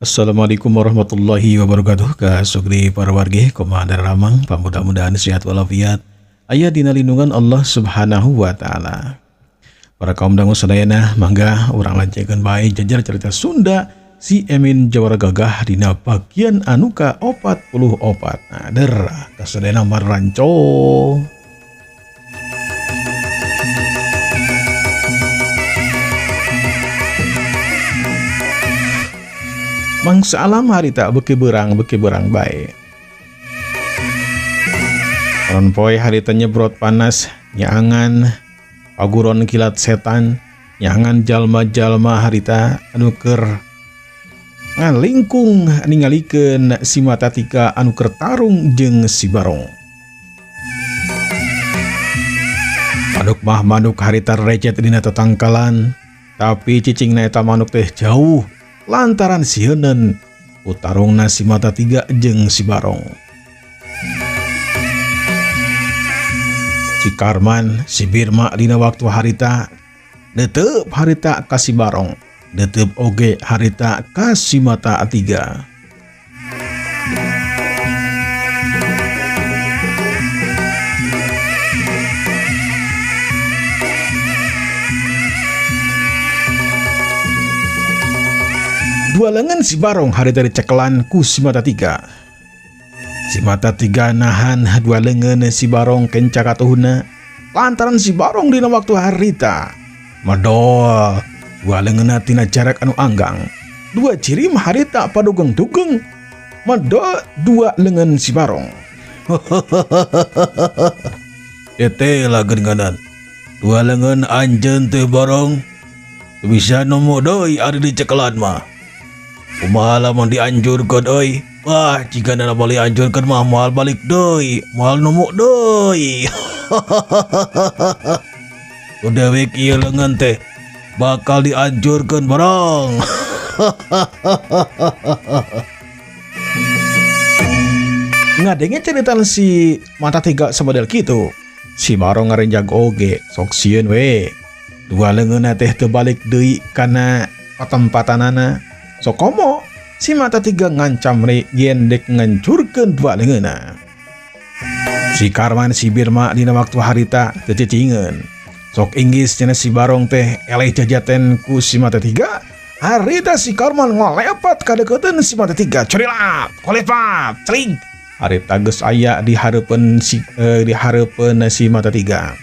Assalamualaikum warahmatullahi wabarakatuh. Ka sugri para wargi, kumaha daramang? Mudah-mudahan sehat walafiat, aya dina lindungan Allah Subhanahu wa taala. Para kaum dangu sadayana, mangga urang lancekeun bae jajar cerita Sunda si Emin Jawara Gagah dina bagian anu ka 44. Nah, der kasadayana maranco. Mangsa alam harita beki berang bae. Panon poe harita nyebrot panas, nyaangan paguron kilat setan, nyaangan jalma-jalma harita anu keur ngalingkung ningalikeun si mata tiga anu keur tarung jeung si Barong. Manuk mah manuk harita recet dina tetangkalan, tapi cicingna eta manuk teh jauh lantaran sieuneun utarungna si mata tiga jeung si Barong. Si Karman, si Birma dina waktu harita netep harita ka si Barong, netep oge harita ka si mata tiga. Dua lengan si Barong harita dicekelan ku si mata tiga. Si mata tiga nahan dua lengan si Barong kenca katuhuna lantaran si Barong dina waktu harita medol dua lengan tina jarak anu anggang. Dua cirim harita padugeng-dugeng medol dua lengan si Barong. Tete lah geuninganan. Dua lengan anjeun teh Barong bisa nomo deui ari dicekelan mah. Kumaha lamun dianjurkeun euy? Wah, jika nana balik anjurkeun mah moal balik deui, moal nemu deui. Dewek ieu leungeun teh bakal dianjurkeun Barong. Ngadenge cerita si mata tiga samodel kitu. Si Barong ngarenjag oge, sok sieun we. Dua leungeunna teh teu balik deui kana patempatanana. Sokomo si mata tiga ngancam re yen dek ngancurkeun dua leungeunna. Si Karman si Birma dina waktu harita teu cicingeun. Sok inggis cenah si Barong teh eleh jajaten ku si mata tiga. Harita si Karman ngolepat kadeukeuteun si mata tiga. Curilat, kolepat, celing. Harita geus aya di hareupeun si mata tiga.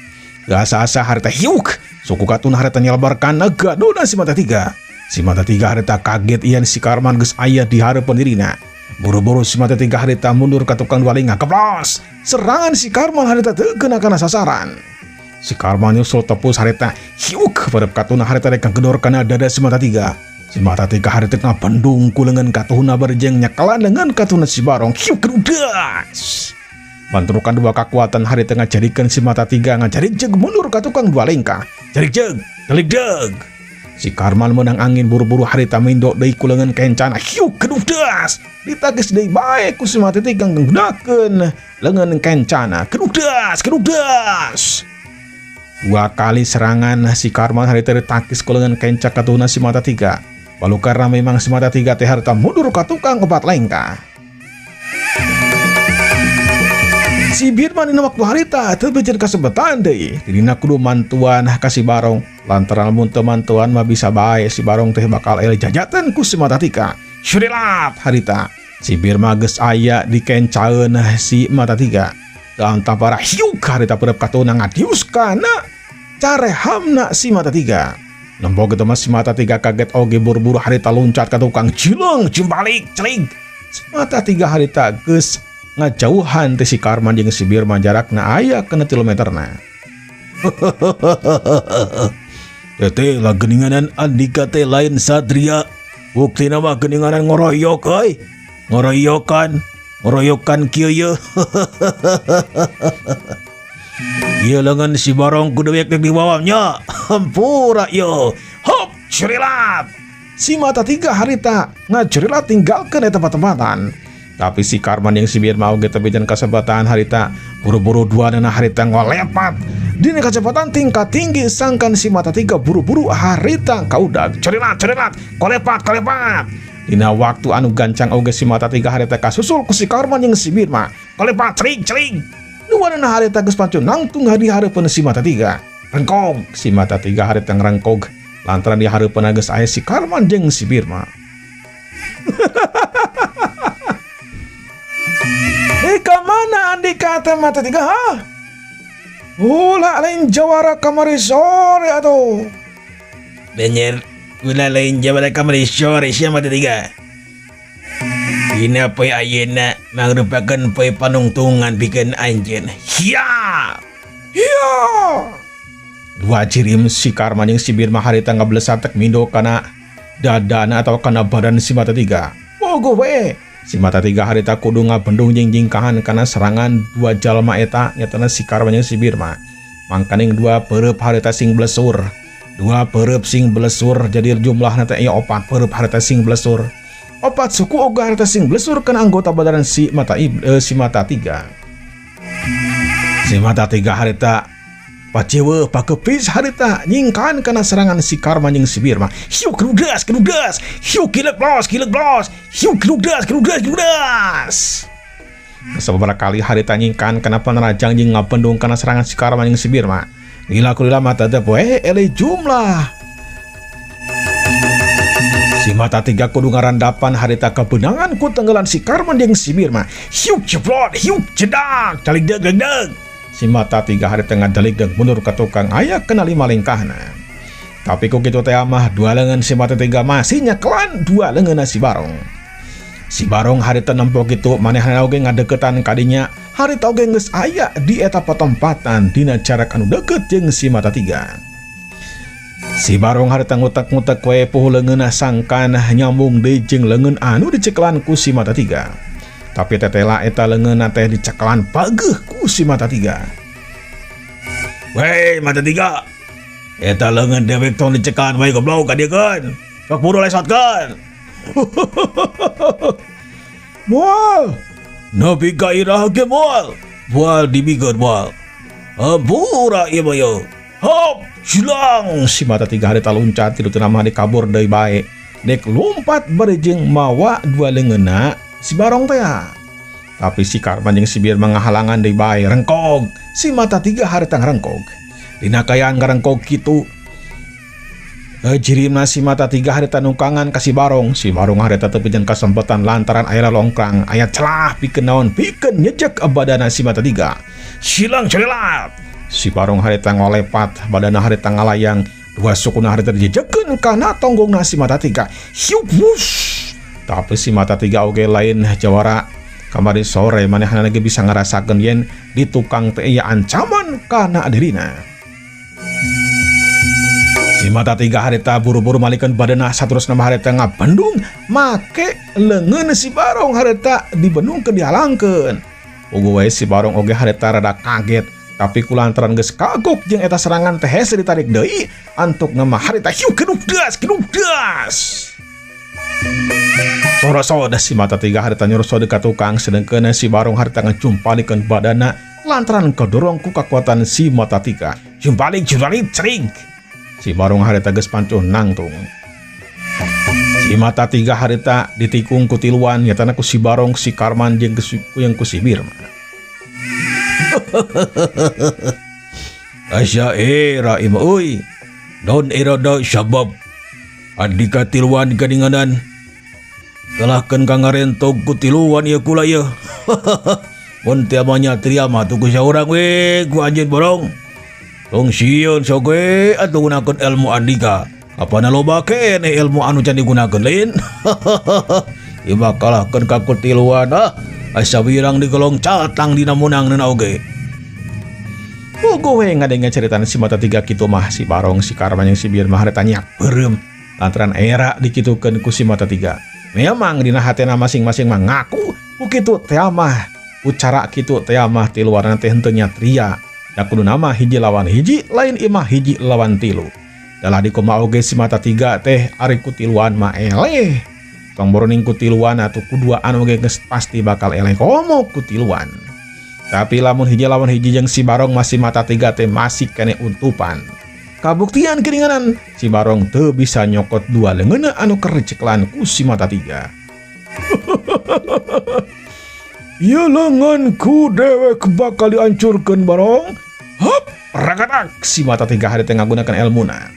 Asa-asa harita hiuk. Suku katun harita nyelebarkan nagaduna si mata tiga. Si mata tiga harita kaget ian si Karman geus aya di hareupeun dirina. Buru-buru si mata tiga harita mundur ka tukang dua lingah. Keplos! Serangan si Karman harita teu kena kana sasaran. Si Karman nyusul tepus harita hiuk pada katuna harita rek gedor kana dada si mata tiga. Si mata tiga harita ngabendung ku leungeun katuhna barjeng nyekelan leungeun katuhna si Barong. Hiuk gerudas. Banturukan dua kekuatan harita ngajadikeun si mata tiga ngajarik jeung mundur ka tukang dua lengkah. Jarik jeung, jalik deug. Si Karman menang angin buru-buru harita mindok deui ku leungeun kencana. Hiuk gedudas. Ditagis deui bae ku si mata tiga nggunakeun leungeun kencana. Gedudas, gedudas. Dua kali serangan si Karman harita ditangkis ku leungeun kenca katuhna si mata tiga. Lalu karena memang si mata tiga teh harita mundur ka tukang obat lengkah. Si Birman dina waktu harita teu bejer kasebetan deui. Dirina kudu mantuan ka si Barong. Lantaran mun teu mantuan mah bisa bae si Barong teh bakal eleh jajatan ku si mata tiga. Syurilat harita. Si Birma geus aya dikencaeun si mata tiga. Teu antapara hiuk harita peureub katuna ngadius kana carehamna si mata tiga. Nempo kitu mah si mata tiga kaget oge buru-buru harita loncat ka tukang jileng jimbalik celing. Si mata tiga harita geus ngajauhan teh si Karman jeung si Birma jarakna aya kana 3 meterna. Tete lah geuninganan andika teh lain satria. Buktina mah geuninganan ngoroyok euy. Ngoroyokan, ngoroyokan kieu ye. Ieu leungeun si Barong ku dewek dek diwawamnya. Hampura ye. Hop, curilat. Si mata tiga harita ngacurilat tinggalkeun eta tempat-tempatan. Tapi si Karman yang si Birma oge teu bejan kasebatan harita buru-buru dua dana harita ngolepat. Dina kecepatan tingkat tinggi sangkan si mata tiga buru-buru harita kaudag. Curilat, curilat, kolepat, kolepat. Dina waktu anu gancang oge si mata tiga harita kasusul ku si Karman jeung si Birma. Kalepat cerig cerig. Duanana harita geus pancun nangtung di hareupeun si mata tiga. Rengkog si mata tiga harita ngrengkog lantaran di hareupeun geus aya si Karman jeung si Birma. Ka mana andika teh mata tiga ha? Ulah lain jawara kamari sore atuh. Bener, ulah lain jawara kamari sore sia mata tiga. Dina poe ayeuna mangrupakeun poe panungtungan pikeun anjeun. Hiya! Hiya! Dua jirim si Karman jeung si Birma harita ngablesatek mindo kana dadana atawa kana badan si mata tiga. Pogo we. Si mata tiga harita kudu ngabendung jeung jingkahan kana serangan dua jalma eta nyatana si Karman jeung si Birma. Mangkaning dua pereup harita sing blesur. Dua pereup sing blesur jadi jumlahna teh aya opat pereup harita sing blesur. Opat suku oge harita sing blesur kana anggota badan si mata si mata tiga. Si mata tiga harita pacewe pakepis harita nyingkahan kana serangan si Karman jeung si Birma. Hiu kerugas kerugas, hiu kilek blos kilek blos, hiu kerugas kerugas kerugas. Sababaraha kali harita nyingkahan kana panerajang jeung ngabendung kana serangan si Karman jeung si Birma. Lila kulila mata teh poe ele jumlah. Si mata tiga kudu ngarandapan harita kebenangan ku tenggelan si Karman jeung si Birma. Hiu jeblot, hiu jedak, dalik deg deg deg. Si mata tiga hari tengah dalik dan mundur ke tukang aya kena lima lingkahna. Tapi ku kitu teh mah dua lengan si mata tiga masih nyekelan dua lengan si Barong. Si Barong harita nempo kitu manehna oge ngadeukeutan kadinya harita oge geus aya di eta patempatan dina jarak anu deukeut jeung si mata tiga. Si Barong harita ngutek-ngutek we puhu leungeunna sangkan nyambung deui jeung leungeun anu dicekelan ku si mata tiga. Tapi tetela eta leungeunna teh dicekelan pageuh ku si mata tiga. Weh mata tiga, eta leungeun dewek tong dicekelan wae goblok ka dieu keun. Sok buru lesotkeun. Moal, nepi ka iraha ge moal. Moal dibikeun moal. Hampura ieu mah yeuh. Hop, silang. Si mata tiga harita luncat tilu teu mah dikabur deui bae. Dek lompat bari jeung mawa dua leungeunna si Barong teh. Tapi si Karman jeung si Birma ngahalangan deui bae rengkog. Si mata tiga harita ngrengkog. Dina kayaan ngarengkog kitu. Jirimna si mata tiga harita nungkangan ka si Barong. Si Barong harita teu pijen kasempatan lantaran aya longkrang, aya celah pikeun naon pikeun nyejek badana si mata tiga. Silang celelat. Si Barong harita ngolepat, badana harita ngalayang, dua sukuna harita dijejekeun kana tonggongna si mata tiga. Hiuk wush. Tapi si mata tiga oge lain jawara kamari sore manehna ge bisa ngarasakeun yen di tukang teh aya ancaman kana dirina. Si mata tiga harita buru-buru malikeun badana saterusna mah harita ngabendung make leungeun si Barong harita dibendungkeun dihalangkeun. Ugu wae si Barong oge harita rada kaget tapi kulantaran geus kagok jeung eta serangan teh hese ditarik deui antukna mah harita hiu kedudas kedudas. Sora-sora si mata tiga harita nyuruh ka tukang sedengkeun si Barong harita ngajumpalikeun badana lantaran kedorong ku kakuatan si mata tiga. Jumpalik jumpalik cerig. Si Barong harita geus pancuh nangtung. Si mata tiga harita ditikung ku tiluan nyatana ku si Barong, si Karman jeung ku si Birma. Asa era ima euy. Daun era da sabab andika tiluan ganinganan. Kalahkeun ka ngarentog ku tiluan ieu kula ieu. Mun teu mah nyatria mah tuh ku saurang we ku anjeun Barong. Tong sieun sok we atuh gunakeun ilmu andika. Apana loba keneh ilmu anu can digunakeun lain. Ieu mah kalahkeun ka ku tiluan ah. Asa wirang digelong catang dina munangneun oge. Pogo we ngadenge caritana si mata tiga kitu mah si Barong, si Karman jeung si Birma harita nyak beureum lantaran era dikitukeun ku si mata tiga. Memang dina hatena masing-masing mah ngaku ku kitu teh mah ku cara kitu teh mah tiluarna teh henteu nyatria. Da kuduna mah hiji lawan hiji lain imah hiji lawan tilu. Dalah dikumaha oge si mata tiga teh ari ku tiluan mah eleh. Tong boroning ku tiluan atuh kuduaan oge geus pasti bakal eleh komo ku tiluan. Tapi lamun hiji lawan hiji jeung si Barong masih mata tiga teh masih kene untupan. Kabuktian keringanan si Barong teu bisa nyokot dua leungeunna anu keur diceklan ku si mata tiga. Ieu leungeun ku dewek bakal dihancurkeun Barong. Hop, ragatak si mata tiga harita ngagunakeun elmuna.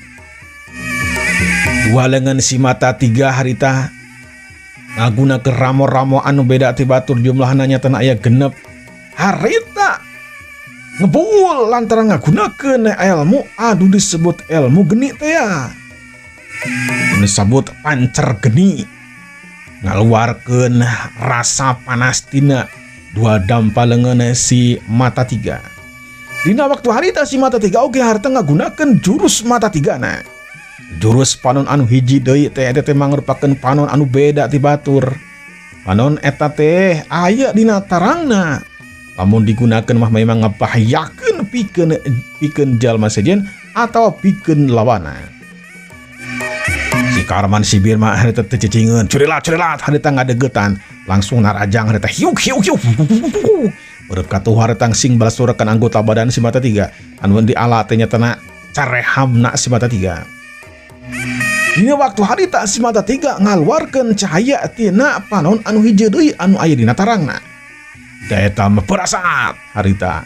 Dua leungeun si mata tiga harita ngagunakeun ramo-ramo anu beda ti batur jumlahna nyatana aya 6. Harita ngebul lantaran ngagunakeun ilmu anu disebut ilmu geni teh ya. Disebut pancer geni. Ngaluarkeun rasa panas tina dua dampa leungeun si mata tiga. Dina waktu harita si mata tiga oge harita ngagunakeun jurus mata tiga na. Jurus panon anu hiji deui teh eta teh mangrupakeun panon anu beda ti batur. Panon eta teh aya dina tarangna. Lamun digunakeun mah memang ngebahayakeun pikeun jalma sejen atau pikeun lawana. Si Karman si Birma harita teu cicingeun, curilat curilat harita ngadegetan, langsung narajang harita hiuk hiuk hiuk. Ureup katuh harita sing balasurakeun anggota badan si mata tiga. Anu di ala teh nyatana carehamna si mata tiga. Dina waktu harita si mata tiga ngaluarkeun cahaya tina panon anu hiji deui anu aya dina tarangna. Eta mah perasaan harita.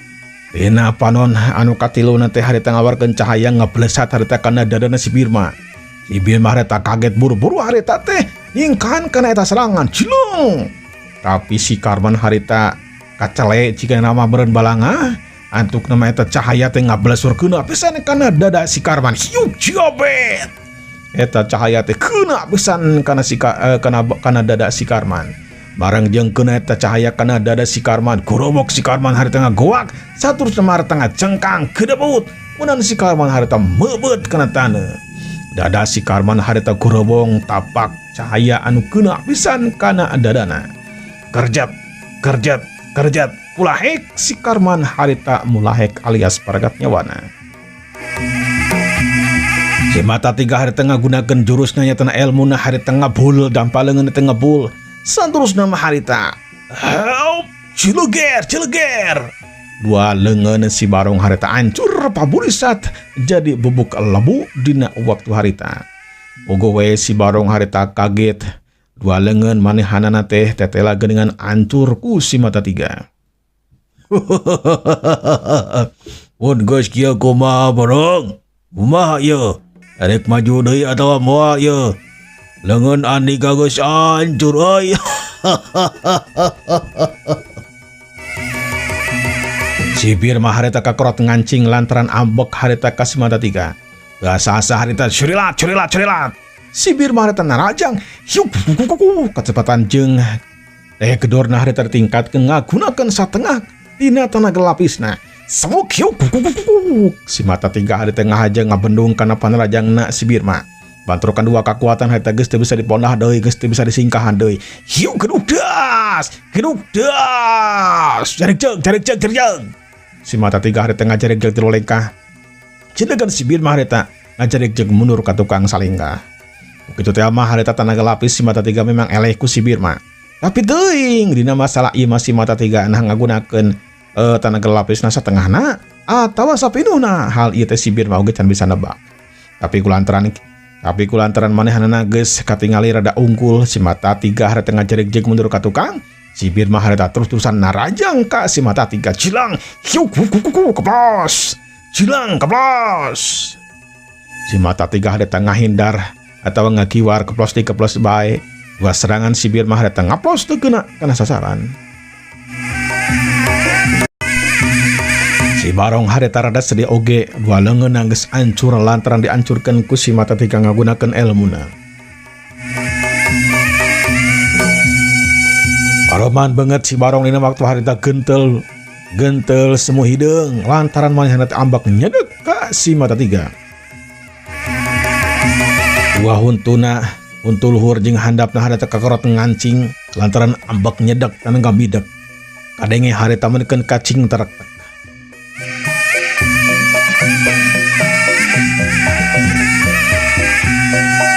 Dina panon anu katiluna teh harita ngaluarkeun cahaya ngeblesat harita kana dadana si Birma. Si Birma harita kaget buru-buru harita teh nyingkahan kana eta serangan cilung. Tapi si Karman harita kacele jika nama meureun balanga antuk nama eta cahaya teh ngablesurkeun pisan kana dada si Karman. Hiuk jobet. Eta cahaya teh kena pisan kana si kana dada si Karman. Barang jeung kena eta cahaya kana dada si Karman, gorobok si Karman harita ngagoak, saturus harita ngacengkang kedebut. Munan si Karman harita meubeut kana taneuh. Dada si Karman harita gorobong tapak cahaya anu kena pisan kana dadana. Kerjat, kerjat, kerjat, mulahek si Karman harita mulahek alias paragat nyawana. Si mata tiga harita ngagunakeun jurusna nyatana elmuna harita ngabul dampa leungeun teh ngebul. Santurus nama harita. Help, cileger, cileger. Dua leungeun si Barong harita hancur paburisat jadi bubuk lebu dina waktu harita. Ogo we si Barong harita kaget. Dua leungeun manehanana teh tetela geuningan hancur ku si mata tiga. Mun geus kieu kumaha Barong? Kumaha ieu? Arek maju deui atawa moal ieu? Leungeun Andika geus hancur euy. Si Birma harita kakorot ngancing lantaran ambek harita ka si mata tiga. Asa-asa harita curilat curilat curilat. Si Birma harita narajang hiuk kecepatan jeung daya gedorna harita ditingkatkeun ngagunakeun satengah tina tanaga lapisna. Semuk hiuk. Si mata tiga harita ngahaja ngabendung kana panarajangna si Birma. Bantrokan dua kekuatan harita geus teu bisa dipondah deui, geus teu bisa disingkahan deui. Hiu geduk das, geduk das. Jarik jeung, jarik jeung, jarik jeung. Si mata tiga harita ngajarik jeung tilu lengkah. Cilegan si Birma harita ngajarik jeung mundur ka tukang salengkah. Begitu teh mah harita tanaga lapis si mata tiga memang eleh ku si Birma. Tapi teuing dina masalah ieu mah si mata tiga nah ngagunakeun tanaga lapisna satengahna atawa sapinuhna. Hal ieu teh si Birma oge can bisa nebak. Tapi kulantaran manehanana geus katingali rada unggul si mata tiga harita ngajarik-jarik mundur ka tukang. Si Birma harita terus-terusan narajang ka si mata tiga. Cilang, hiuk, keplos. Cilang, keplos. Si mata tiga harita ngahindar atau ngakiwar keplos di keplos bae. Dua serangan si Birma harita ngaplos teu kena kana sasaran. Si Barong harita rada sedih oge, dua leungeun geus ancur lantaran diancurkeun ku si mata tiga ngagunakeun elmuna. Paroman banget si Barong dina waktu harita gentel, gentel semu hideung lantaran manehna teh ambak nyedek ka si mata tiga. Dua huntuna, huntu luhur jeung handapna harita kakorot ngancing lantaran ambak nyedek tanah gamidek. Kadenge harita meunkeun kacing terak.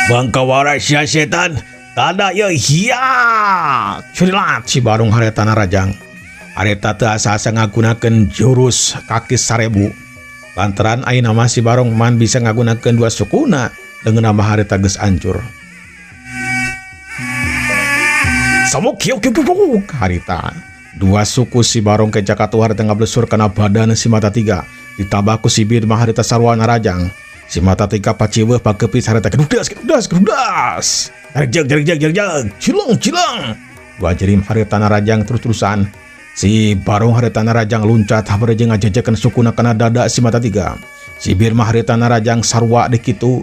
Bangkawara sia setan, tada ye hiya. Curilat si Barong harita narajang. Harita teu asa-asa ngagunakeun jurus kaki 1000. Lantaran ayeuna mah si Barong man bisa ngagunakeun dua sukuna leungeunna mah harita geus ancur. Samuk kieu kieu kieu harita. Dua suku si Barong ke Jakarta harita ngablesur kana badan si mata tiga. Ditambah ku si Birma harita sarua narajang. Si mata tiga paciweuh pakepis harita kedudas kedudas kedudas. Jarik jarik jarik jarik jarik cileng cileng. Dua jirim harita narajang terus-terusan. Si Barong harita narajang luncat habare jeung ngajejekeun sukuna kana dada si mata tiga. Si Birma harita narajang sarua di kitu.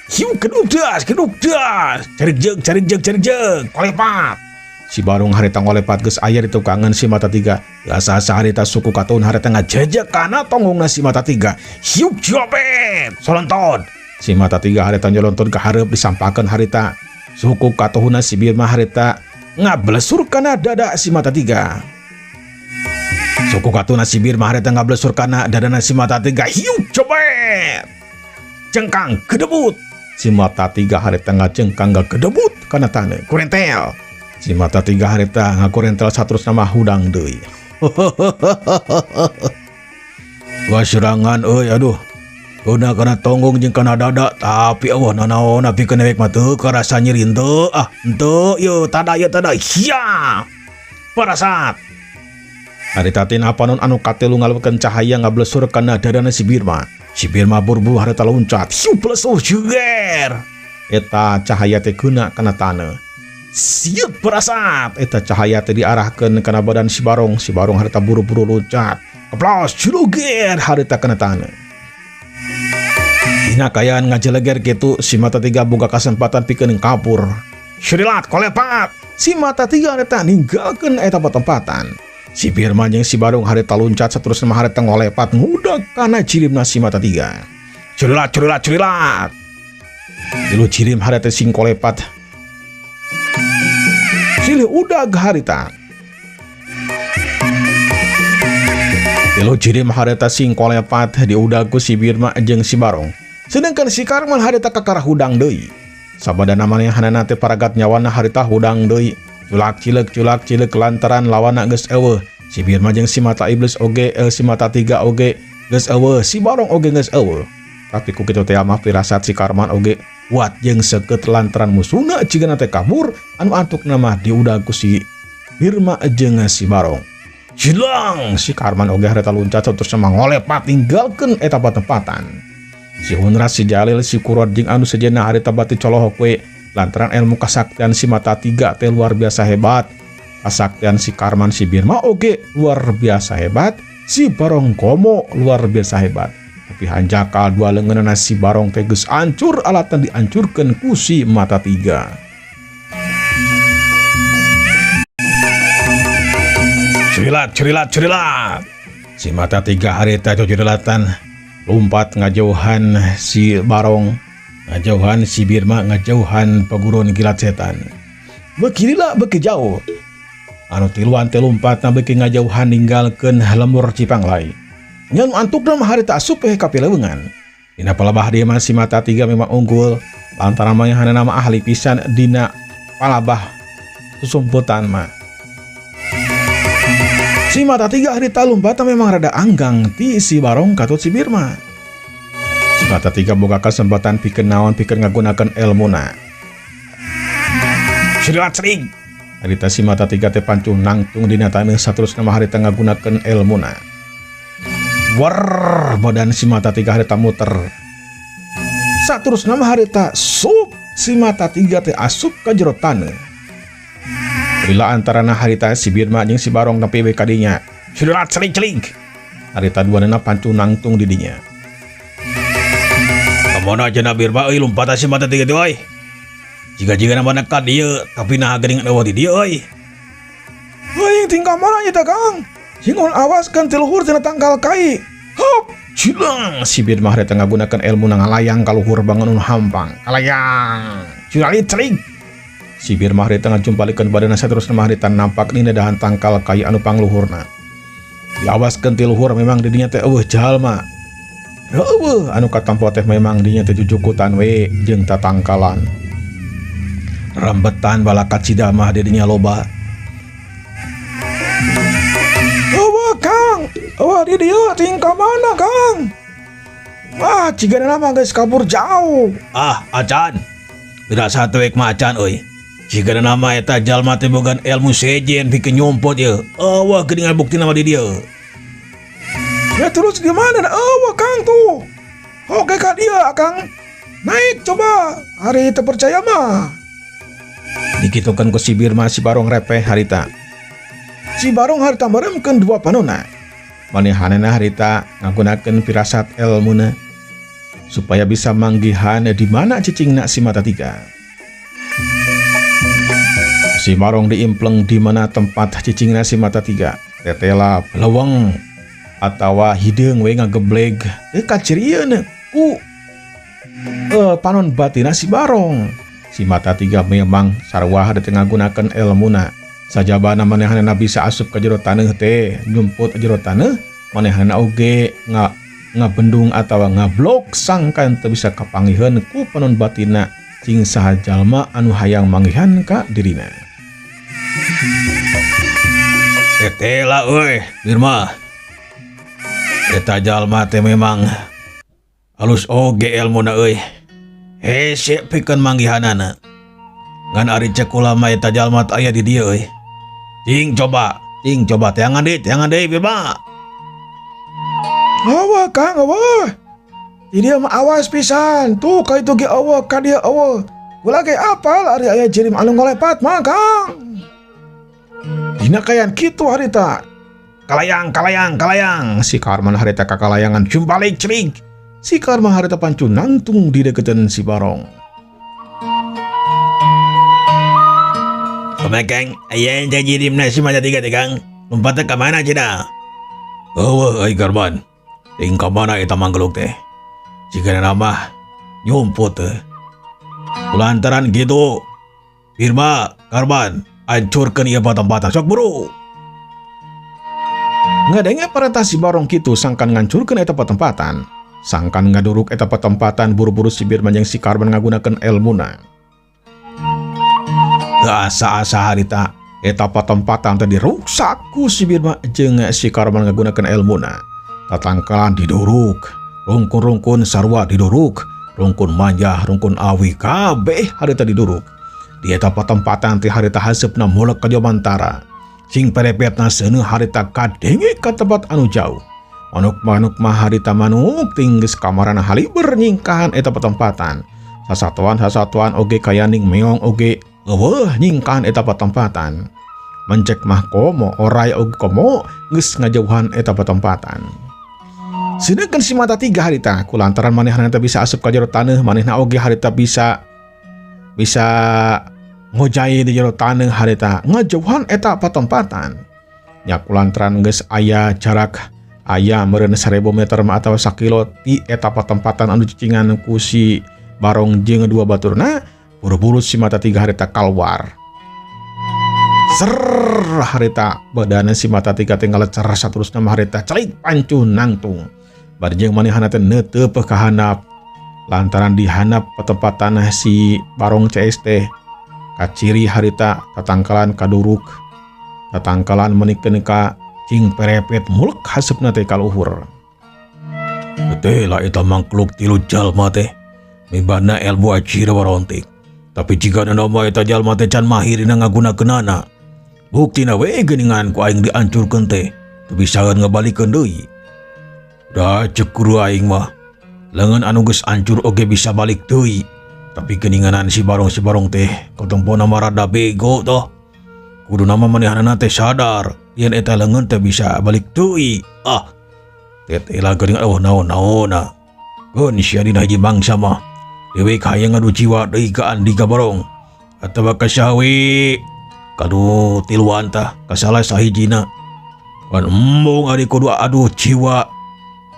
Hiu kedudas kedudas. Jarik jeung jarik jeung jarik jeung kolepat. Si Barong harita ngolepat geus aya di tukangan si mata tiga. Asa-asa harita suku katun harita ngajejek kana tonggongna si mata tiga. Hiu jobet solonton. Si mata tiga harita nyolonton ka hareup disampakeun harita. Suku katuhuna si Birma harita ngablesur kana dada si mata tiga. Suku katuna si Birma harita ngablesur kana dadana si mata tiga. Hiu jobet. Cengkang kedebut. Si mata tiga harita ngajengkang gedebut kana taneuh. Kurentel. Si mata tiga harita ngakurentel saterusna mah hudang deui. Wah serangan euy aduh. Keuna kana tonggong jeung kana dada tapi eueuh nanaon pikeun dewek mah teu karasa nyeri henteu ah henteu ieu tada ieu tada hia. Parasat. Harita tina panon anu katilu ngaleukeun cahaya ngablesur kana dadana si Birma. Si Birma buru-buru harita loncat. Hiu blesur jeger. Eta cahaya teh keuna kana taneuh. Siut berasap. Eta cahaya teh diarahkeun kana badan si Barong. Si Barong harita buru-buru loncat. Keplos juluger harita kana taneuh. Dina kaayaan ngajeleger kitu si mata tiga boga kasempatan pikeun kapur. Syurilat kolepat. Si mata tiga harita ninggalkeun eta patempatan. Si Birma jeung si Barong harita loncat saterusna mah harita ngolepat ngudag kana jirimna si mata tiga. Curilat curilat curilat. Tilu jirim harita sing kolepat. Silih udag harita. Tilu jirim harita sing kolepat diudag ku si Birma jeung si Barong. Sedangkan si Karman harita kakara hudang deui. Sabadana manehanana teh paragat nyawana harita hudang deui. Culak cileuk culak cileuk lantaran lawanna geus eueuh. Si Birma jeung si mata iblis oge, si mata tiga oge geus eueuh, si Barong oge geus eueuh. Tapi ku kitu teh mah pirasat si Karman oge kuat jeung seukeut lantaran musuhna jigana teh kabur anu antukna mah diudag ku si Birma jeung si Barong. Jilang si Karman oge harita luncat terus ngolepat ninggalkeun eta patempatan. Si Hunras, si Jalil, si Kurod jeung anu sejenna harita bati colohok we lantaran ilmu kasaktian si mata tiga teh luar biasa hebat. Kasaktian si Karman, si Birma oge luar biasa hebat, si Barong komo luar biasa hebat. Tapi hanjakal dua leungeunna si Barong teh geus ancur alatan diancurkeun ku si mata tiga. Curilat curilat curilat. Si mata tiga harita cucurilatan lompat ngajauhan si Barong, ngajauhan si Birma, ngajauhan paguron kilat setan. Beuki lila beuki jauh. Anu tiluan teh lompatna beuki ngajauhan ninggalkeun lembur Cipanglai. Ngan antukna mah harita asup we ka pileungan. Dina palabah dia mah si mata tiga memang unggul lantaran manehna mah ahli pisan dina palabah susumputan mah. Si mata tiga harita lompatna memang rada anggang ti si Barong katut si Birma. Si mata tiga boga kesempatan pikeun naon pikeun ngagunakeun elmuna. Sirilat sering. Harita si mata tiga teh pancung nangtung dina taneuh saterusna mah harita ngagunakeun elmuna. War badan si mata tiga harita muter. Saterusna mah harita sup si mata tiga teh asup ka jero taneuh. Lila antarana harita si Birma jeung si Barong nepi we ka dinya. Sirilat celing-celing. Harita duanana pancung nangtung di dinya. Kamana cenah Birma euy lumpat si mata tiga teh euy. Jiga-jiga mana ka dieu tapi naha geuning eueuh di dieu euy. Euy tingkah mana nya teh Kang? Sing awas kan ti luhur tina tangkal kai. Hop, cilang. Si Birma harita ngagunakeun ilmu ngalayang ka luhur bangun hampang. Kalayang. Ciralit celing. Si Birma harita ngajumpalikeun badanna saterusna mah harita nampak dina dahan tangkal kai anu pangluhurna. Diawaskeun ti luhur memang di dinya teh eueuh jalma. Eueuh anu katampo teh memang dinya teh jujukutan we jeung tatangkalan. Rambetan balakat cida mah di dinya loba. Eueuh Kang, eueuh di dieu tingkah mana Kang? Wah, cigana mah geus kabur jauh. Ah, acan. Tidak satu ek mah acan euy. Cigana mah eta jalma teh boga ilmu sejen pikeun nyumput ieu. Eueuh geuningan buktina mah di dieu. Ya terus gimana? Eueuh Kang tuh. Oke ka dia Kang. Naik coba. Ari teu percaya mah. Dikitukeun ku si Birma si Barong repeh harita. Si Barong harita meremkeun dua panona. Manehanana harita ngagunakeun firasat elmuna supaya bisa manggihan di mana cicingna si mata tiga. Si Barong diimpleng di mana tempat cicingna si mata tiga. Tetela leweng atawa hideung we ngagebleg teu kacirieun ku panon batina si Barong. Si mata tiga memang sarua teh ngagunakeun elmuna. Sajabana manehanna bisa asup ka jero taneuh teh, nyumput jero taneuh, manehanna oge ngabendung atawa ngablok sangkan teu bisa kapangiheun ku panon batina cing saha jalma anu hayang manggihan ka dirina. Tetela euy, Birma. Eta jalma teh memang halus oge elmuna euy. Hese pikeun manggihanana. Ngan ari cek ulama eta jalma teh aya di dieu euy. Cing coba teangan deui Birma. Awa Kang, awa. Di dieu mah awas pisan. Tuh ka itu ge awa, ka dieu awa. Kula ge apal ari aya jirim anu ngolepat mah Kang. Dina kayan kitu harita. Kalayang, kalayang, kalayang. Si Karman harita kakalayangan jumbalik cerik. Si Karman harita pancu nangtung di deketan si Barong. Kumaha Kang, aya yang jirim na si mata tiga teh Kang. Lompatna ka mana cenah? Eueuh euy Karman. Ting ka mana eta manggeluk teh? Jigana mah nyumput teh. Kulantaran gitu. Birma, Karman, hancurkeun ieu patempatan sok buru. Ngadenge perintah si Barong kitu sangkan ngancurkeun eta patempatan. Sangkan ngaduruk eta patempatan buru-buru si Birma jeung si Karman ngagunakeun elmuna. Asa-asa harita eta patempatan teh diruksak ku si Birma jeung si Karman ngagunakeun elmuna. Tatangkalan diduruk, rungkun-rungkun sarua diduruk, rungkun manjah, rungkun awi kabeh harita diduruk. Di eta patempatan teh harita haseupna mulek ka jomantara. Sing perepetna seuneuh harita kadenge ka tempat anu jauh. Manuk-manuk mah harita manuk tinggeus kamarana haliber nyingkahan eta patempatan. Sasatuan-sasatuan oge kayaning meong oge eueuh nyingkahan eta patempatan. Mencek mah komo orai oge komo geus ngajauhan eta patempatan. Sedangkan si mata tiga harita kulantaran manehna teh bisa asup ka jero taneuh, manehna oge harita bisa ngojai di jero taneuh harita ngajauhan eta patempatan. Nya kulantaran geus aya jarak aya meureun 1000 meter mah atawa sakilo ti eta patempatan anu cicingan ku si Barong jeung dua baturna, buru-buru si mata tiga harita kaluar. Ser harita badana si mata tiga teh ngalecer saterusna mah harita celik pancuh nangtung. Bari jeung manehna teh neuteup ka handap. Lantaran dihandap patempatan si Barong CS teh kaciri harita tatangkalan kaduruk, tatangkalan menikeun ka cing perepet mulek haseupna teh ka luhur. Teh lah eta mangkluk tilu jalma teh mibana ilmu acira warontik. Tapi jika nama eta jalma teh can mahir dina ngagunakeunana. Buktina we geuningan ku aing diancurkeun teh teu bisaeun ngabalikeun deui. Da ceuk guru aing mah leungeun anu geus ancur oge bisa balik deui. Tapi geuninganan si Barong teh katempona mah rada bego toh. Kudu nama manehanana teh sadar yen eta leungeun teh bisa balik deui. Ah, teteh lah geuningan oh naon-naonna. Keun sia dina hiji mangsa mah. Dewek hayang ngadu jiwa deui ka Andika Barong atawa ka saha we kanu tiluan tah kasalah sahijina. Kan embung ari kudu adu jiwa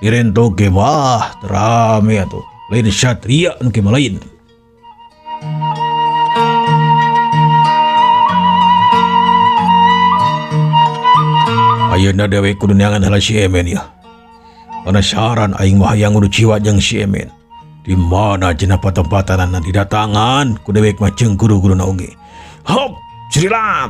dirento ge mah terame atuh. Lain satria nu ke lain. Ayeuna dewek kudu neangan heula si Emen ya. Penasaran aing mah hayang ngadu jiwa jeung si Emen. Di mana cenah patempatanana didatangan ku dewek mah jeung guru-guruna oge. Hop, cirilat.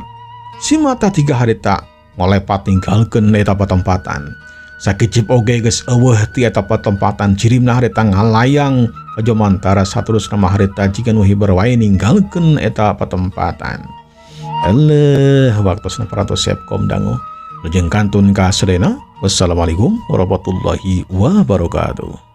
Si mata tiga harita ngolepat ninggalkeun eta patempatan. Sakicip oge geus eueuh ti eta patempatan, jirimna harita ngalayang kajomantara, saterusna mah harita jiga nu hiber wae ninggalkeun eta patempatan. Eleh, waktosna parantos sepkom dangu. Lujeng kantun ka sadayana. Wassalamualaikum warahmatullahi wabarakatuh.